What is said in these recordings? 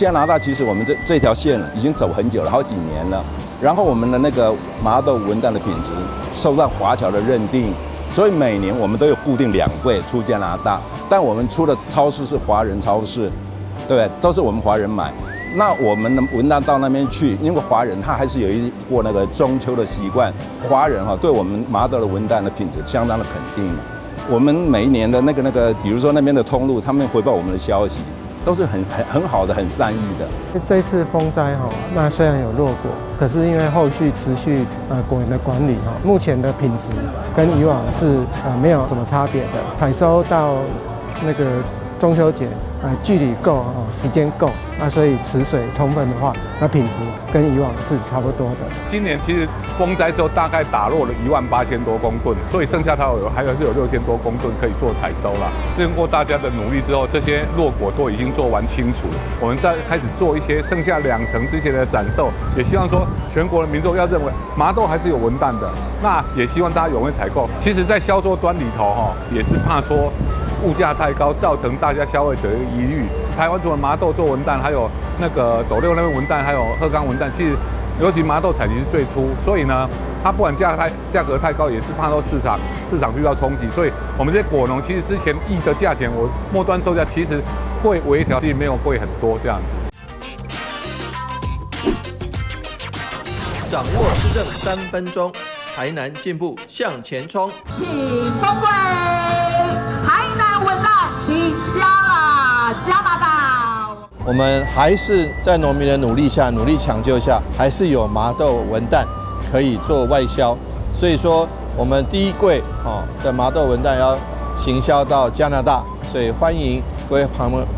加拿大其實我們這條線已經走很久了，好幾年了。然後我們的那個麻豆文旦的品質受到華僑的認定，所以每年我們都有固定兩櫃出加拿大。但我們出的超市是華人超市，對不對？都是我們華人買。那我們的文旦到那邊去，因為華人他還是有一過那個中秋的習慣，華人哈對我們麻豆的文旦的品質相當的肯定。我們每一年的那個，比如說那邊的通路，他們回報我們的消息，都是很好的、很善意的。這次風災哈，那雖然有落果，可是因為後續持續果園的管理哈，目前的品質跟以往是沒有什麼差別的。採收到那個中秋節，距離夠啊，時間夠，那所以池水充分的話，那品質跟以往是差不多的。今年其實風災之後大概打落了18,000多公噸，所以剩下它有還有是有6000多公噸可以做採收了。經過大家的努力之後，這些落果都已經做完清除，我們再開始做一些剩下2成之前的展售，也希望說全國的民眾要認為麻豆還是有文旦的，那也希望大家踴躍採購。其實，在銷售端裡頭哈，也是怕說物價太高，造成大家消費者的疑慮。台灣除了麻豆做文旦，還有那個斗六那邊文旦，還有鶴岡文旦，其實尤其麻豆採集是最初，所以呢，它不管價格太高，也是怕到市場遇到衝擊。所以我們這些果農其實之前議的價錢，我末端售價其實會微調，其實沒有貴很多這樣子。掌握市政3分鐘，台南進步向前衝。請風貴，台南文旦底加啦，加拿大。我們還是在農民的努力下，努力搶救下，還是有麻豆文旦可以做外銷。所以說，我們第一櫃的麻豆文旦要行銷到加拿大，所以歡迎各位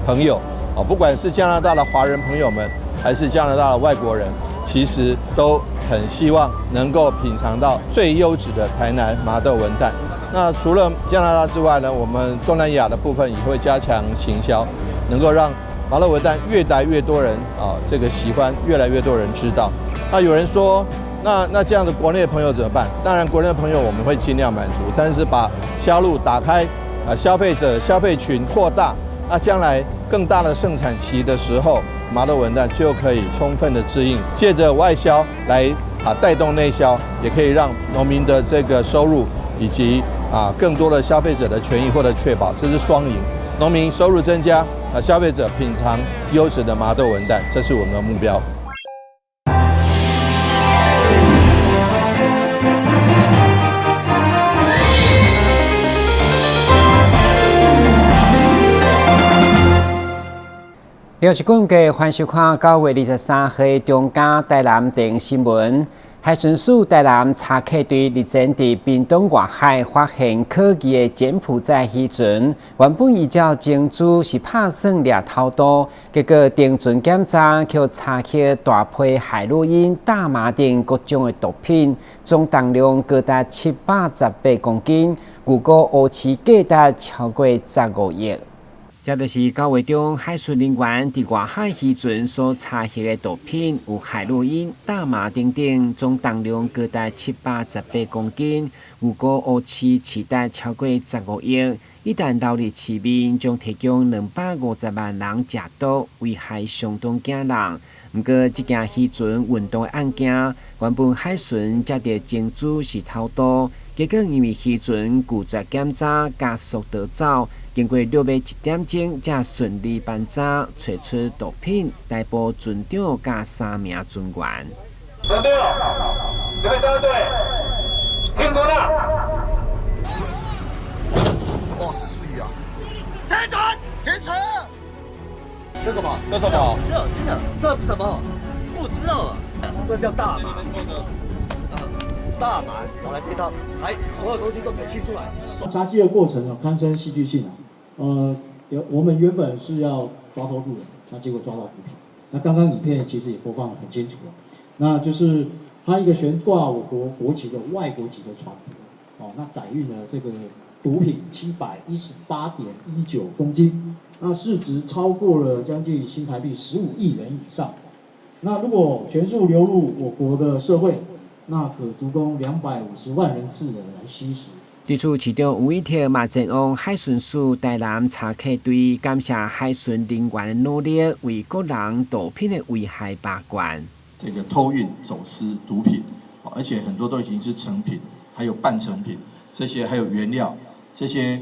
朋友啊，不管是加拿大的華人朋友們，還是加拿大的外國人，其實都很希望能夠品嘗到最優質的台南麻豆文旦。那除了加拿大之外呢，我們東南亞的部分也會加強行銷，能夠讓麻豆文旦越來越多人啊，這個喜歡，越來越多人知道。那有人說，那這樣的國內的朋友怎麼辦？當然，國內的朋友我們會盡量滿足，但是把銷路打開，啊，消費者消費群擴大，那將來更大的盛產期的時候，麻豆文旦就可以充分的支應，借着外銷來帶動內銷，也可以讓農民的這個收入以及更多的消費者的權益獲得確保，這是雙贏。農民收入增加，消費者品嘗優質的麻豆文旦，這是我們的目標。六是根據歡迎收看9月23號中嘉台南電新聞。海巡署台南查課隊日前佇屏東外海發現可疑的柬埔寨漁船，原本依照程序是拍算掠偷渡，結果登船檢查，卻查獲大批海洛因、大麻等各種的毒品，總重量高達718公斤，預估烏市價值超過15億。這就是9月中海巡人員佇外海漁船所查獲的毒品，有海洛因、大麻等等，總重量高達718公斤，預估烏市市值超過15億。一旦流入市面，將提供250萬人食毒，危害相當驚人。毋過，這件漁船運毒的案件，原本海巡接著程序是偷渡，結果因為漁船拒絕檢查，加速逃走。經過約1點鐘，才順利盤查，揣出毒品，逮捕船長佮三名船員。船長，預備三隊，停船啦！哇水啊！停船！停船！這什麼？這什麼？這真的？這什麼？不知道啊。這叫大麻。大麻，少來這套，來，所有東西都給清出來。查緝的過程啊，堪稱戲劇性啊。有我們原本是要抓偷渡的，那結果抓到毒品。那剛剛影片其實也播放得很清楚了，那就是他一個懸掛我國國旗的外國籍的船舶，哦，那載運了這個毒品718.19公斤，那市值超過了將近新台幣15億元以上。那如果全數流入我國的社會，那可足供250萬人次的來吸食。佇對此，市長吳怡鐵嘛前往海巡署台南查課隊，感謝海巡人員的努力，為國人毒品的危害把關。這個偷運走私毒品，而且很多都已經是成品，還有半成品，這些還有原料，這些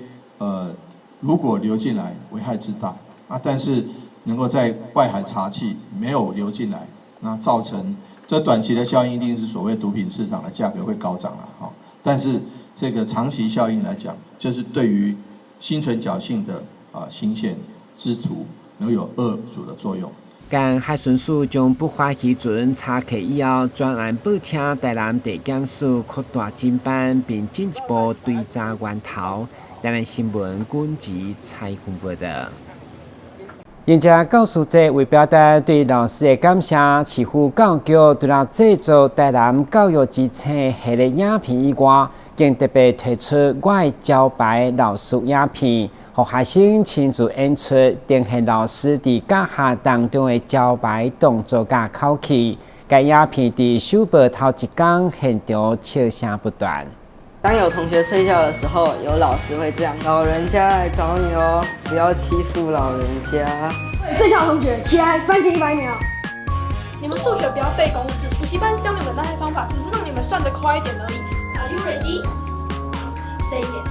如果流進來，危害之大啊！但是能夠在外海查緝，沒有流進來，那造成這短期的效應，一定是所謂毒品市場的價格會高漲了，哈。但是這個長期效應來講，就是對於心存僥倖的啊行險之徒，能有遏阻的作用。共海巡署將不法漁船查獲以後，專案報請台南地檢署擴大偵辦，並進一步追查源頭。台南新聞軍籍採訪報道。迎接教師節，為表達對老師的感謝，市府教育局除了製作台南教育之星系列影片以外，更特別推出我的招牌老師影片，予學生親自演出，呈現老師佇教學當中的招牌動作佮口氣。該影片佇首播頭一工，現場笑聲不斷。當有同學睡覺的時候，有老師會這樣：老人家來找你哦，不要欺負老人家。睡覺的同學起來，番茄100秒。你們數學不要背公式，補習班教你們那些方法，只是讓你們算得快一點而已。Are you ready? Say yes.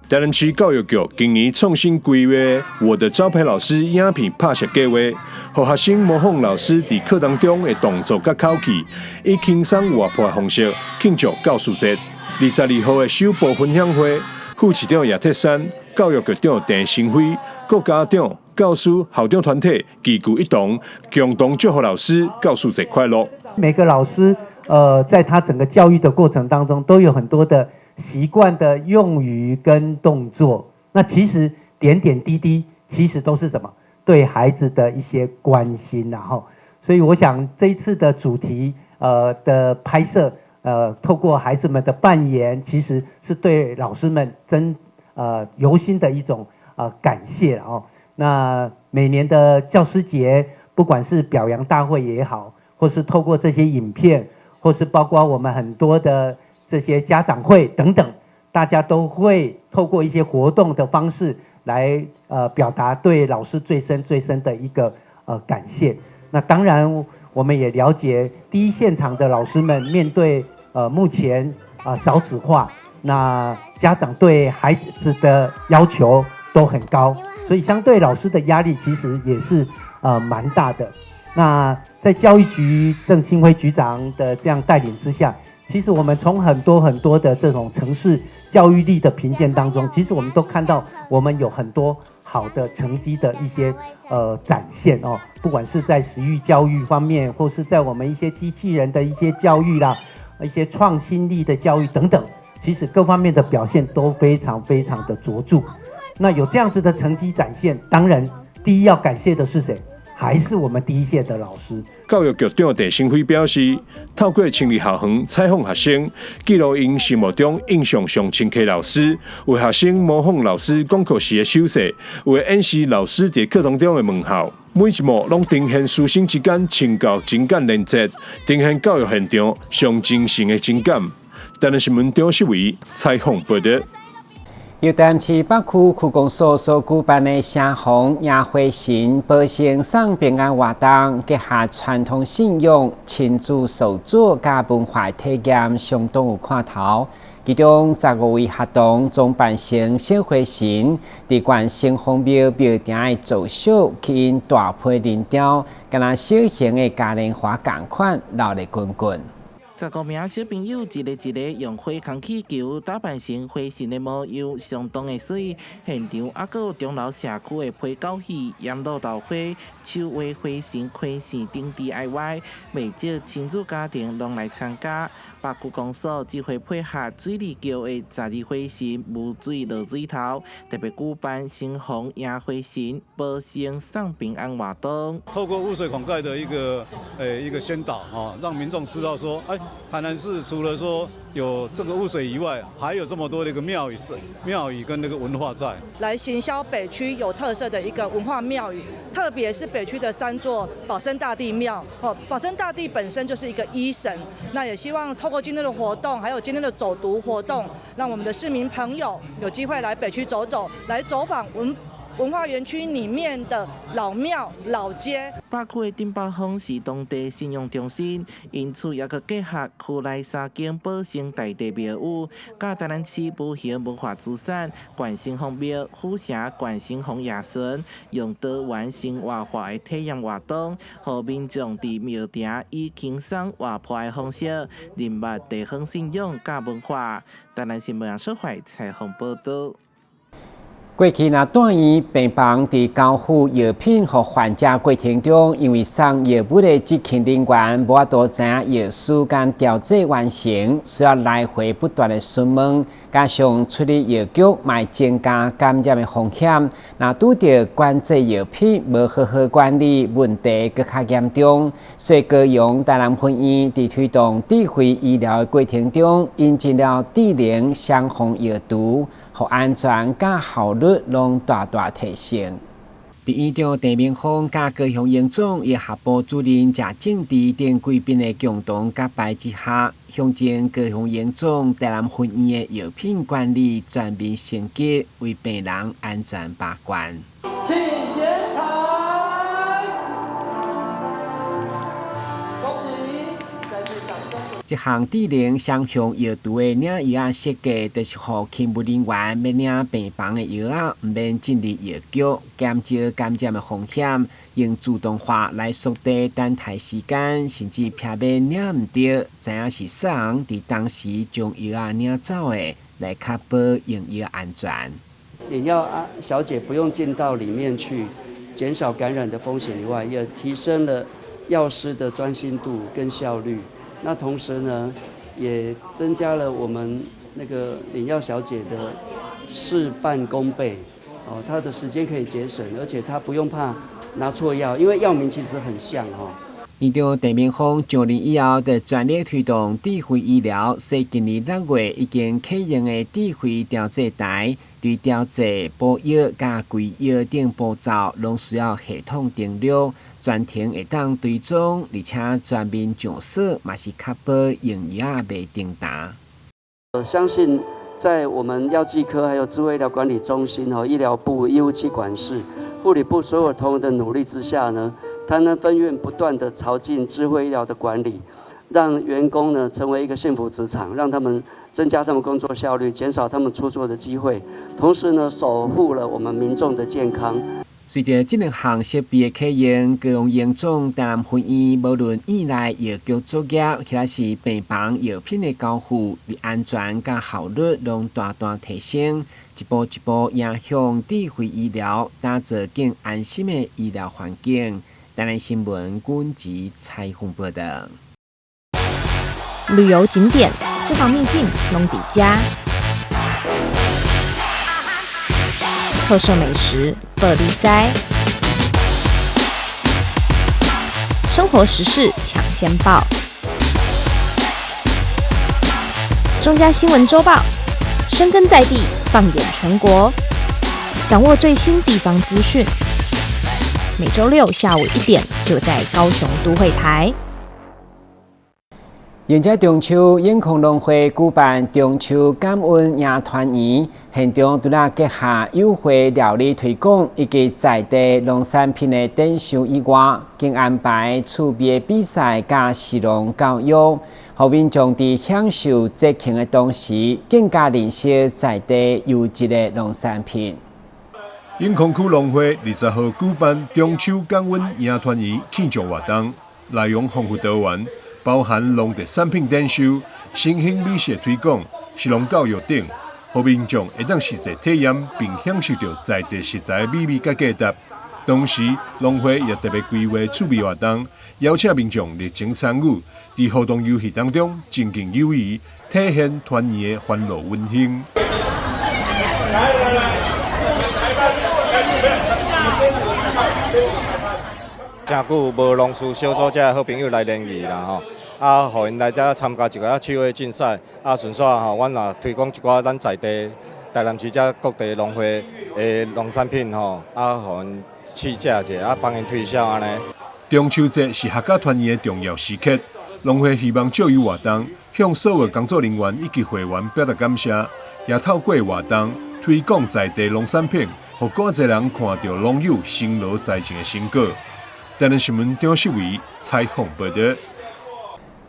台南市教育局今年創新規劃《我的招牌老師》影片拍攝計劃，予學生模仿老師佇課堂中的動作佮口氣，以輕鬆活潑的方式慶祝教師節。22號的首播分享會，副市長葉鐵珊、教育局長鄭新輝、各家長、教師、校長團體齊聚一堂，共同祝福老師教師節快樂。每個老師，在他整個教育的過程當中，都有很多的習慣的用語跟動作。那其實點點滴滴，其實都是什麼？對孩子的一些關心，然後，所以我想這一次的主題，的拍攝。透過孩子們的扮演，其實是對老師們真由心的一種感謝哦。那每年的教師節，不管是表揚大會也好，或是透過這些影片，或是包括我們很多的這些家長會等等，大家都會透過一些活動的方式來表達對老師最深最深的一個感謝。那當然，我們也了解第一現場的老師們面對目前啊少子化，那家長對孩子的要求都很高，所以相對老師的壓力其實也是蠻大的。那在教育局鄭清輝局長的這樣帶領之下，其實我們從很多很多的這種城市教育力的評鑑當中，其實我們都看到我們有很多好的成績的一些展現哦，不管是在食育教育方面，或是在我們一些機器人的一些教育啦，一些創新力的教育等等，其實各方面的表現都非常非常的卓著。那有這樣子的成績展現，當然第一要感謝的是誰？還是我們第一線的老師。教育局長鄭新輝表示，透過親臨校園採訪學生，記錄𪜶心目中印象上深刻老師，有學生模仿老師講課時的手勢，有演示老師佇課堂中的問候，每一幕攏呈現師生之間親厚情感連結，呈現教育現場上真誠的情感。台南新聞張世偉採訪報道。由台南市北區區公所所舉辦的城隍迎火神保生送平安活動，結合傳統信仰、親子手作佮文化體驗，相當有看頭。其中15位學童裝扮成小火神，佇縣城隍廟廟埕的灶燒，吸引大批人潮，敢若小型的嘉年華仝款，熱鬧滾滾。15名小朋友一个一个用火空氣球打扮成火神的模樣，相當的媠。現場猶閣有中樓社區的皮狗戲、閻羅豆花、手畫火神開線等 DIY，袂少親子家庭攏來參加。北區公所這回配合水利局的十二火神霧水落水頭，特別舉辦城隍迎火神保生送平安活動。透過污水孔蓋的一個宣導啊，讓民眾知道說，哎。台南市除了說有這個污水以外，還有這麼多的一個廟宇、廟宇跟那個文化在。來行銷北區有特色的一個文化廟宇，特別是北區的三座保生大帝廟。哦，保生大帝本身就是一個醫神，那也希望透過今天的活動，還有今天的走讀活動，讓我們的市民朋友有機會來北區走走，來走訪文化園區裡面的老廟老街。北區的頂寶峰是當地信仰中心，因此也閣結合區內三間保生大帝廟宇，佮台南市無形文化資產關聖王廟、府城關聖王爺巡，用多元生活化的體驗活動，予民眾佇廟埕以輕鬆活潑的方式，認捌地方信仰佮文化。台南新聞楊淑懷採訪報導。過去若住院病房佇交付藥品予患者過程中，因為送藥物的執勤人員無法度知影藥師敢調劑完成，需要來回不斷的詢問，加上出入藥局嘛會增加感染的風險。若拄著管制藥品無好好管理，問題閣較嚴重。所以高雄台南分院佇推動智慧醫療的過程中，引進了智能雙方藥櫥，予安全佮效率攏大大提升。佇院長鄭明峰佮高雄榮總醫學部主任謝正治等貴賓的共同揭牌之下，象徵高雄榮總台南分院的藥品管理全面升級，為病人安全把關。請剪彩，恭喜！再次掌聲。這項智能雙向藥櫥的領藥仔設計，就是予勤務人員欲領病房的藥仔，毋免進入藥局，減少感染的風險。用自動化來縮短等待時間，甚至避免領毋著，知影是啥人佇當時將藥仔領走的，來確保用藥安全。領藥啊，小姐不用進到裡面去，減少感染的風險以外，也提升了藥師的專心度跟效率。那同時呢，也增加了我們那個領藥小姐的事半功倍，哦，她的時間可以節省，而且她不用怕拿錯藥，因為藥名其實很像哈。院長鄭明峰上任以後，就全力推動智慧醫療，所以今年6月已經啟用的智慧調劑台，對調劑、補藥佮歸藥等步驟，攏需要系統登錄，全程會當追蹤，而且全面上鎖，嘛是確保用藥袂重沓。我相信在我們藥劑科、還有智慧醫療管理中心、和醫療部、醫務企管室、護理部所有同仁的努力之下呢，台南分院不斷地朝進智慧醫療的管理，讓員工呢成為一個幸福職場，讓他們增加他們工作效率，減少他們出錯的機會，同時呢守護了我們民眾的健康。隨著這兩項設備的啟用，高雄榮總台南分院無論院內藥局作業，或者是病房藥品的交付，佇安全佮效率攏大大提升，一步一步迎向智慧醫療，打造更安心的醫療環境。台南新聞軍籍採訪報道。旅遊景點、私房秘境攏佇遮，特色美食報你知，生活時事搶先報，中嘉新聞週報，深耕在地，放眼全國，掌握最新地方資訊。每週六下午1點，就在高雄都會台。迎接中秋，永康農會舉辦中秋感恩迎團圓，現場除了結合優惠料理推廣以及在地農產品的展售以外，更安排趣味比賽佮食農教育，予民眾佇享受節慶的同時，更加認識在地優質的農產品。永康區農會20號舉辦中秋感恩迎團圓慶祝活動，內容豐富多元，包含農特產品展售、新興美食推廣、食農教育等，予民眾會當實際體驗並享受著在地食材美味佮價值。同時，農會也特別規劃趣味活動，邀請民眾熱情參與，佇互動遊戲當中增進友誼，體現團圓的歡樂溫馨。來來來。誠久無農事小組遮的好朋友來聯誼啦吼，啊，予𪜶來遮參加一個趣味競賽，啊，順紲吼，阮也推廣一寡咱在地台南市遮各地農會的農產品吼，啊，予𪜶試食者，啊，幫𪜶推銷按呢。中秋節是闔家團圓的重要時刻，農會希望藉由活動向所有工作人員以及會員表達感謝，也透過活動推廣在地農產品，予更濟人看著農友辛勞栽種的成果。台南新聞張世偉採訪報導。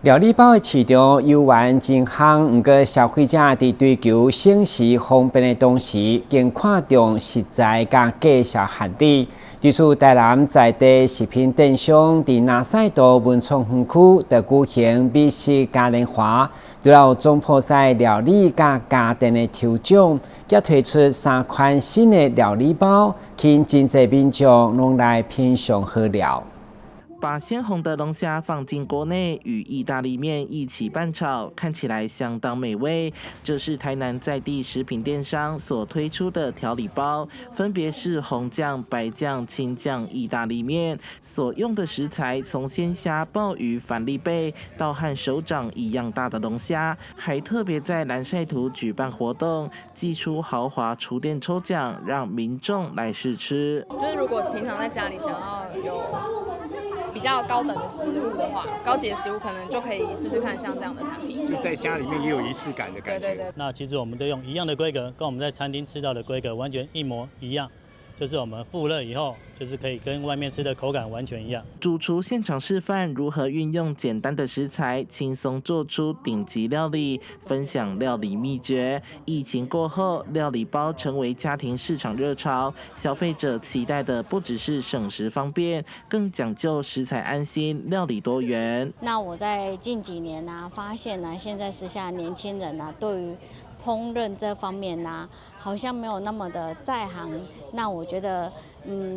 料理包的市場猶原真夯，毋過消費者佇追求省時方便的同時，更看重食材佮價數合理。對此，台南在地食品電商佇南勢道文創園區就舉行美食嘉年華，除了有總鋪賽料理佮家電的抽獎，閣推出三款新的料理包，吸引真濟民眾攏來品嘗好料。把鮮紅的龍蝦放進鍋內，與意大利麵一起拌炒，看起來相當美味。這是台南在地食品電商所推出的調理包，分別是紅醬、白醬、青醬意大利麵。所用的食材從鮮蝦、鮑魚、帆立貝到和手掌一樣大的龍蝦，還特別在藍曬圖舉辦活動，祭出豪華廚電抽獎，讓民眾來試吃。就是如果平常在家裡想要有比較高等的食物的話，高級的食物可能就可以試試看像這樣的產品，就在家裡面也有儀式感的感覺。對對對。那其實我們都用一樣的規格，跟我們在餐廳吃到的規格完全一模一樣。就是我們復熱以後，就是可以跟外面吃的口感完全一樣。主廚現場示範如何運用簡單的食材，輕鬆做出頂級料理，分享料理秘訣。疫情過後，料理包成為家庭市場熱潮，消費者期待的不只是省時方便，更講究食材安心、料理多元。那我在近幾年呢，發現呢，現在時下年輕人呢，對於烹飪這方面呢，好像沒有那麼的在行。那我覺得，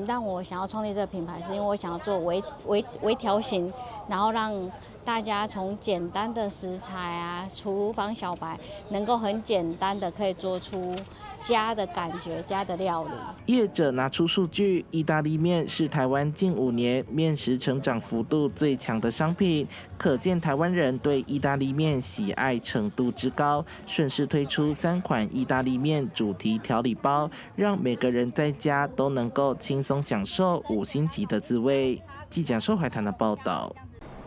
讓我想要創立這個品牌，是因為我想要做微微微調型，然後讓大家從簡單的食材啊，廚房小白能夠很簡單的可以做出家的感覺，家的料理。業者拿出數據，意大利麵是台灣近5年麵食成長幅度最強的商品，可見台灣人對意大利麵喜愛程度之高。順勢推出三款意大利麵主題調理包，讓每個人在家都能夠輕鬆享受五星級的滋味。記者收懷談的報道。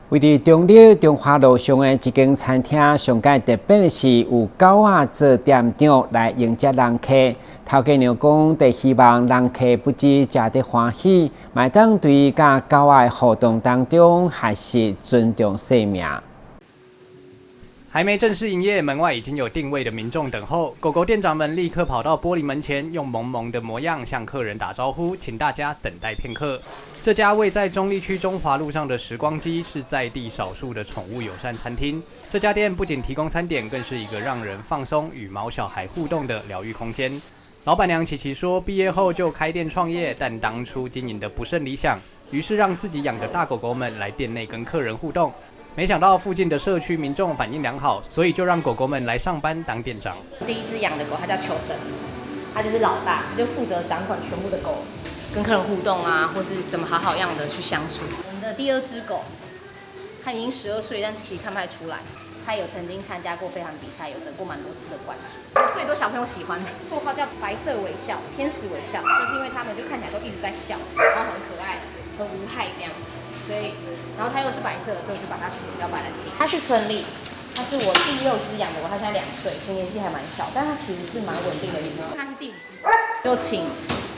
位佇中壢中華路上的一間餐廳，上蓋特別的是有狗仔做店長來迎接人客。頭家娘講，佇希望人客不只食得歡喜，嘛會當對佮狗仔的互動當中，學習尊重生命。還沒正式營業，門外已經有訂位的民眾等候。狗狗店長們立刻跑到玻璃門前，用萌萌的模樣向客人打招呼，請大家等待片刻。這家位在中壢區中華路上的時光機是在地少數的寵物友善餐廳。這家店不僅提供餐點，更是一個讓人放鬆與毛小孩互動的療癒空間。老闆娘琪琪說，畢業後就開店創業，但當初經營得不甚理想，於是讓自己養的大狗狗們來店內跟客人互動。沒想到附近的社區民眾反應良好，所以就讓狗狗們來上班當店長。第一隻養的狗，它叫秋生，它就是老大，它就負責掌管全部的狗，跟客人互動啊，或是怎麼好好樣的去相處。我們的第二隻狗，它已經12歲，但其實看不太出來。它有曾經參加過飛盤比賽，有得過蠻多次的冠軍。最多小朋友喜歡，綽號叫白色微笑、天使微笑，就是因為他們就看起來都一直在笑，然後很可愛、很無害這樣子。所以，然後它又是白色，所以我就把它取名叫白蘭地。它是春麗，它是我第六隻養的狗，它現在2歲，其實年紀還蠻小，但它其實是蠻穩定的一隻。它是第五隻，就請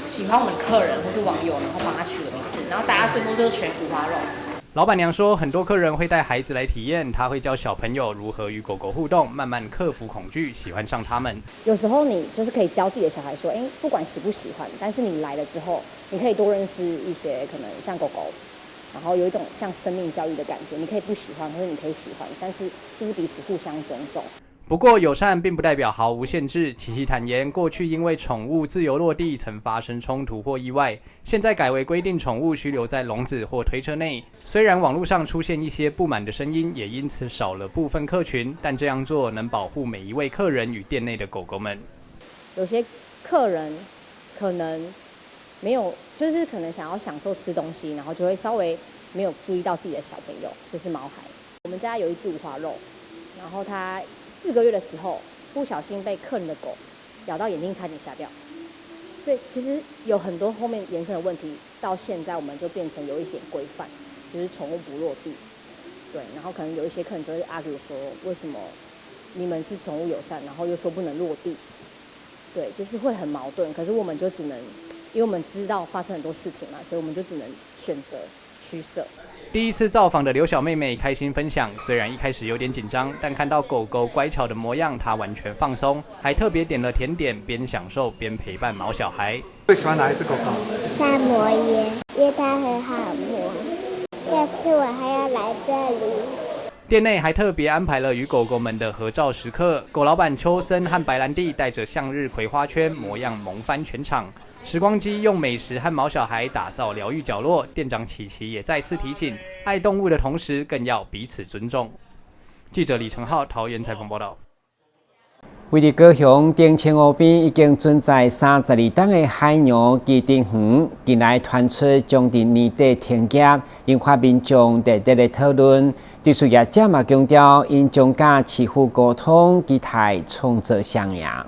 喜歡我們客人或是網友，然後幫它取個名字，然後大家最後就是選五花肉。老闆娘說，很多客人會帶孩子來體驗，她會教小朋友如何與狗狗互動，慢慢克服恐懼，喜歡上它們。有時候你就是可以教自己的小孩說，哎，不管喜不喜歡，但是你來了之後，你可以多認識一些可能像狗狗。然後有一種像生命教育的感覺，你可以不喜歡，或者你可以喜歡，但是就是彼此互相尊重。不過友善並不代表毫無限制。琪琪坦言，過去因為寵物自由落地曾發生衝突或意外，現在改為規定寵物需留在籠子或推車內。雖然網絡上出現一些不滿的聲音，也因此少了部分客群，但這樣做能保護每一位客人與店內的狗狗們。有些客人可能沒有，就是可能想要享受吃東西，然後就會稍微沒有注意到自己的小朋友，就是毛孩。我們家有一隻五花肉，然後它4個月的時候不小心被客人的狗咬到眼睛，差點瞎掉。所以其實有很多後面延伸的問題，到現在我們就變成有一點規範，就是寵物不落地。對，然後可能有一些客人就會 argue 說，為什麼你們是寵物友善，然後又說不能落地？對，就是會很矛盾。可是我們就只能，因為我們知道發生很多事情嘛，所以我們就只能選擇取捨。第一次造訪的劉小妹妹開心分享，雖然一開始有點緊張，但看到狗狗乖巧的模樣，她完全放鬆，還特別點了甜點，邊享受邊陪伴毛小孩。最喜歡哪一隻狗狗？薩摩耶，因為它很好摸。下次我還要來這裡。店內還特別安排了與狗狗們的合照時刻，狗老闆秋森和白蘭地帶着向日葵花圈，模樣萌翻全場。時光機用美食和毛小孩打造療癒角落，店長琪琪也再次提醒，愛動物的同時，更要彼此尊重。記者李成浩桃園採訪報道。位佇高雄澄清湖邊已經存在32冬的海洋奇珍園，近來傳出將佇年底停業，引發民眾熱烈的討論。對此業者嘛強調，𪜶將佮市府溝通，期待創造雙贏。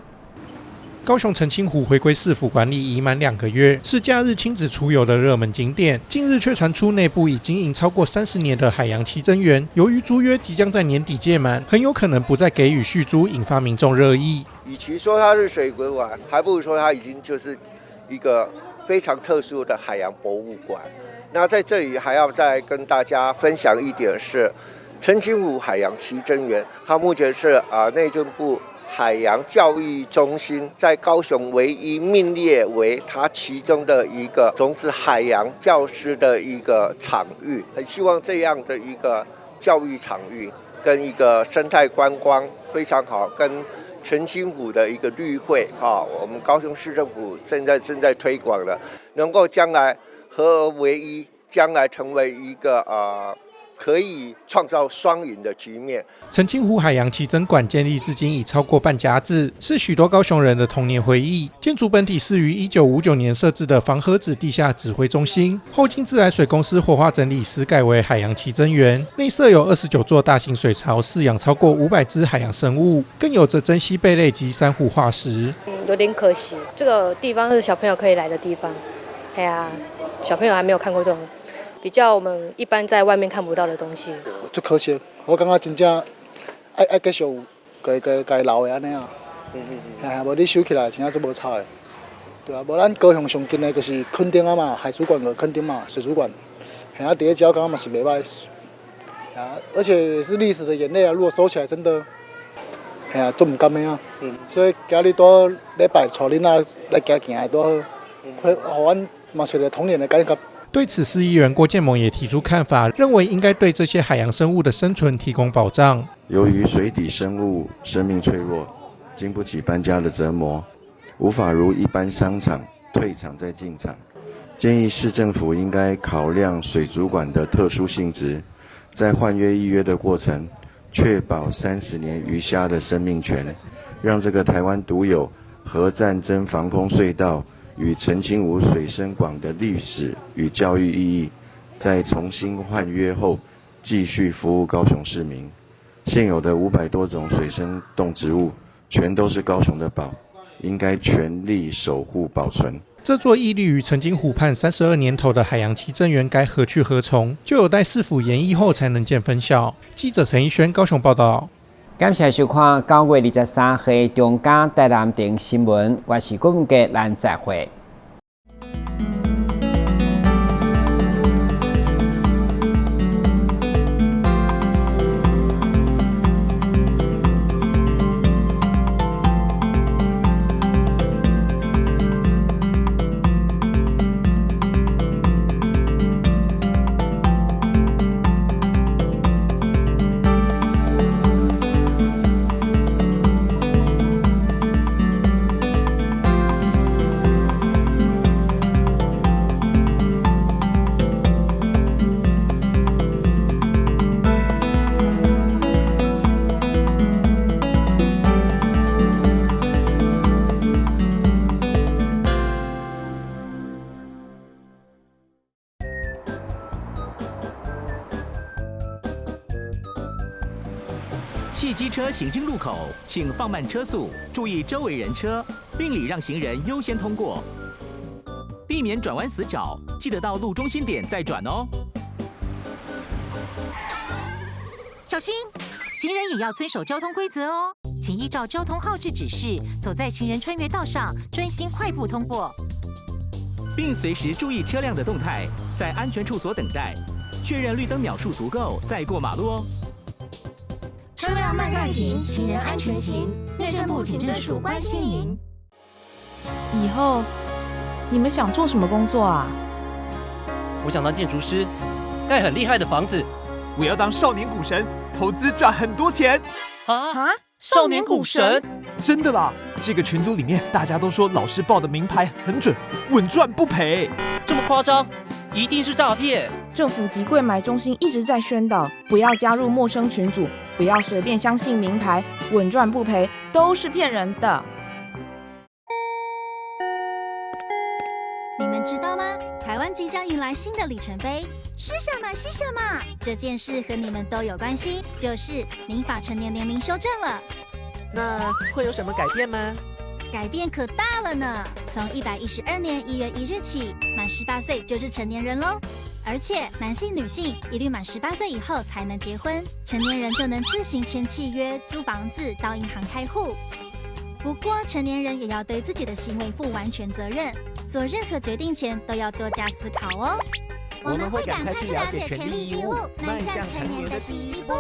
高雄澄清湖回歸市府管理已滿2個月，是假日親子出遊的熱門景點。近日卻傳出內部已經營超過30年的海洋奇珍園，由於租約即將在年底屆滿，很有可能不再給予續租，引發民眾熱議。與其說它是水族館，還不如說它已經就是一個非常特殊的海洋博物館。那在這裡還要再跟大家分享一點是，澄清湖海洋奇珍園，它目前是啊內政部海洋教育中心在高雄唯一名列為它其中的一個從事海洋教師的一個場域，很希望這樣的一個教育場域跟一個生態觀光非常好，跟澄清湖的一個綠匯啊，我們高雄市政府正在推廣的，能夠將來合而為一，將來成為一個可以創造雙贏的局面。澄清湖海洋奇珍館建立至今已超過半甲子，是許多高雄人的童年回憶。建築本體是於1959年設置的防核子地下指揮中心，後經自來水公司活化整理時改為海洋奇珍園。內設有29座大型水槽，飼養超過500隻海洋生物，更有着珍稀貝類及珊瑚化石。有點可惜，這個地方是小朋友可以來的地方。哎呀，小朋友還沒有看過這種比較我們一般在外面看不到的東西。足可惜，我感覺真正愛愛繼續共共共留的按呢啊。嗯，無你收起來，真正足無彩的。對啊，無咱高雄上近的就是墾丁啊嘛，海族館個墾丁嘛，水族館。嘿啊，佇咧遮感覺嘛是袂䆀。啊，而且是歷史的眼淚啊！如果收起來，真的，嘿啊，足毋甘的啊。所以今日拄禮拜帶囡仔來行行的拄好，會予阮嘛揣著童年的感覺。對此，市議員郭建盟也提出看法，認為應該對這些海洋生物的生存提供保障。由於水底生物生命脆弱，經不起搬家的折磨，無法如一般商場退場再進場，建議市政府應該考量水族館的特殊性質，在換約預約的過程，確保30年魚蝦的生命權，讓這個台灣獨有核戰爭防空隧道與澄清湖水生館的歷史與教育意義，在重新換約後，繼續服務高雄市民。現有的500多種水生動植物，全都是高雄的寶，應該全力守護保存。這座屹立於澄清湖畔32年頭的海洋奇珍園該何去何從？就有待市府研議後才能見分曉。記者陳奕軒高雄報道。感謝收看9月23號中嘉台南電新聞，我是郭文傑，咱再會。車行經路口，請放慢車速，注意周圍人車，並禮讓行人優先通過，避免轉彎死角，記得到路中心點再轉哦。小心，行人也要遵守交通規則哦，請依照交通號誌指示，走在行人穿越道上，專心快步通過，並隨時注意車輛的動態，在安全處所等待，確認綠燈秒數足夠再過馬路哦。車輛慢慢停，行人安全行。內政部警政署關心您。以後你們想做什麼工作啊？我想當建築師，蓋很厲害的房子。我要當少年股神，投資賺很多錢。啊！少年股神？真的啦！這個群組裡面大家都說老師報的明牌很準，穩賺不賠。這麼誇張？一定是詐騙！政府及櫃買中心一直在宣導，不要加入陌生群組，不要隨便相信明牌，穩賺不賠都是騙人的。你們知道嗎？台灣即將迎來新的里程碑，是什麼？是什麼？這件事和你們都有關係，就是民法成年年齡修正了。那會有什麼改變嗎？改變可大了呢！從112年1月1日起，滿18歲就是成年人嘍。而且男性、女性一律滿18歲以後才能結婚，成年人就能自行簽契約、租房子、到銀行開戶。不過，成年人也要對自己的行為負完全責任，做任何決定前都要多加思考哦。我們會趕快去了解權利義務，邁向成年的第一步。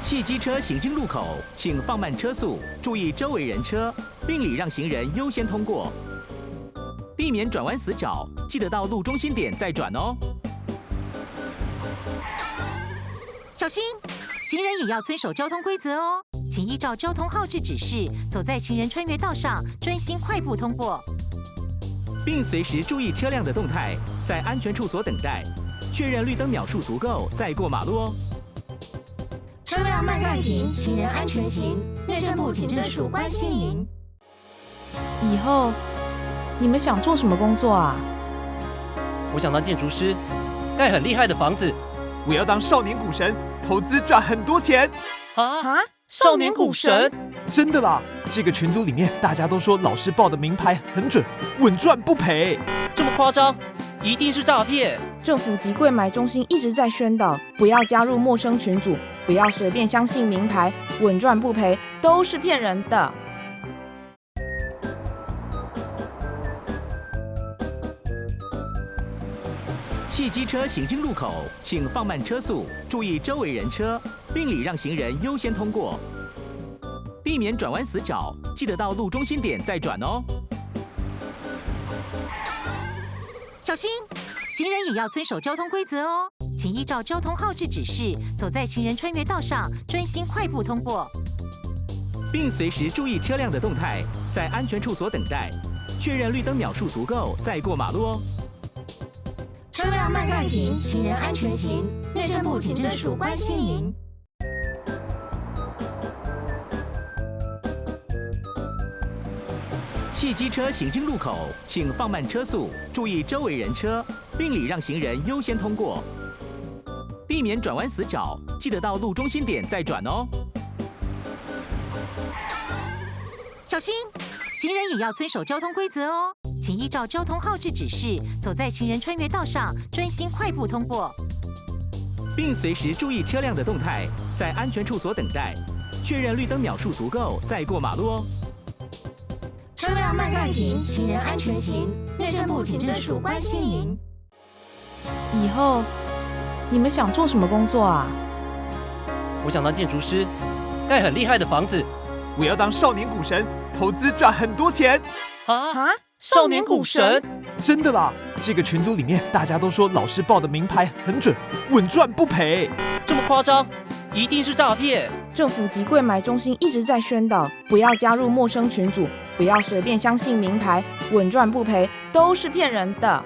汽機車行經路口，請放慢車速，注意周圍人車，並禮讓行人優先通過，避免轉彎死角，記得到路中心點再轉哦。小心，行人也要遵守交通規則哦，請依照交通號誌指示，走在行人穿越道上，專心快步通過，並隨時注意車輛的動態，在安全處所等待，確認綠燈秒數足夠再過馬路哦。車輛慢慢停，行人安全行。內政部警政署關心您。以後你們想做什麼工作啊？我想當建築師，蓋很厲害的房子。我要當少年股神，投資賺很多錢。啊！少年股神？真的啦！這個群組裡面大家都說老師報的明牌很準，穩賺不賠。這麼誇張？一定是詐騙！政府及櫃買中心一直在宣導，不要加入陌生群組，不要隨便相信明牌，穩賺不賠都是騙人的。汽機車行經路口，請放慢車速，注意周圍人車，並禮讓行人優先通過，避免轉彎死角，記得到路中心點再轉哦。小心，行人也要遵守交通規則哦，請依照交通號誌指示，走在行人穿越道上，專心快步通過，並隨時注意車輛的動態，在安全處所等待，確認綠燈秒數足夠再過馬路哦。車輛慢慢停，行人安全行。內政部警政署關心您。汽機車行經路口，請放慢車速，注意周圍人車，並禮讓行人優先通過，避免轉彎死角，記得到路中心點再轉哦。小心，行人也要遵守交通規則哦，請依照交通號誌指示，走在行人穿越道上，專心快步通過，並隨時注意車輛的動態，在安全處所等待，確認綠燈秒數足夠再過馬路哦。車輛慢慢停，行人安全行。內政部警政署關心您。以後你們想做什麼工作啊？我想當建築師，蓋很厲害的房子。我要當少年股神，投資賺很多錢。啊！少年股神？真的啦！這個群組裡面大家都說老師報的明牌很準，穩賺不賠。這麼誇張？一定是詐騙！政府及櫃買中心一直在宣導，不要加入陌生群組，不要隨便相信明牌，穩賺不賠都是騙人的。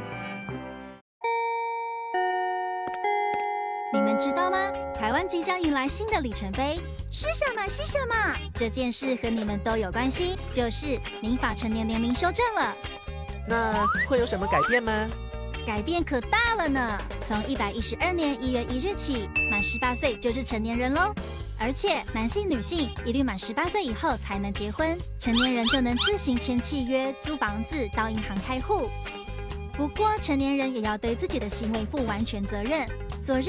你們知道嗎？台灣即將迎來新的里程碑，是什麼？是什麼？這件事和你們都有關係，就是民法成年年齡修正了。那會有什麼改變嗎？改變可大了呢！從112年1月1日起，滿十八歲就是成年人嘍。而且男性、女性一律滿十八歲以後才能結婚，成年人就能自行簽契約、租房子、到銀行開戶。不過，成年人也要對自己的行為負完全責任，做任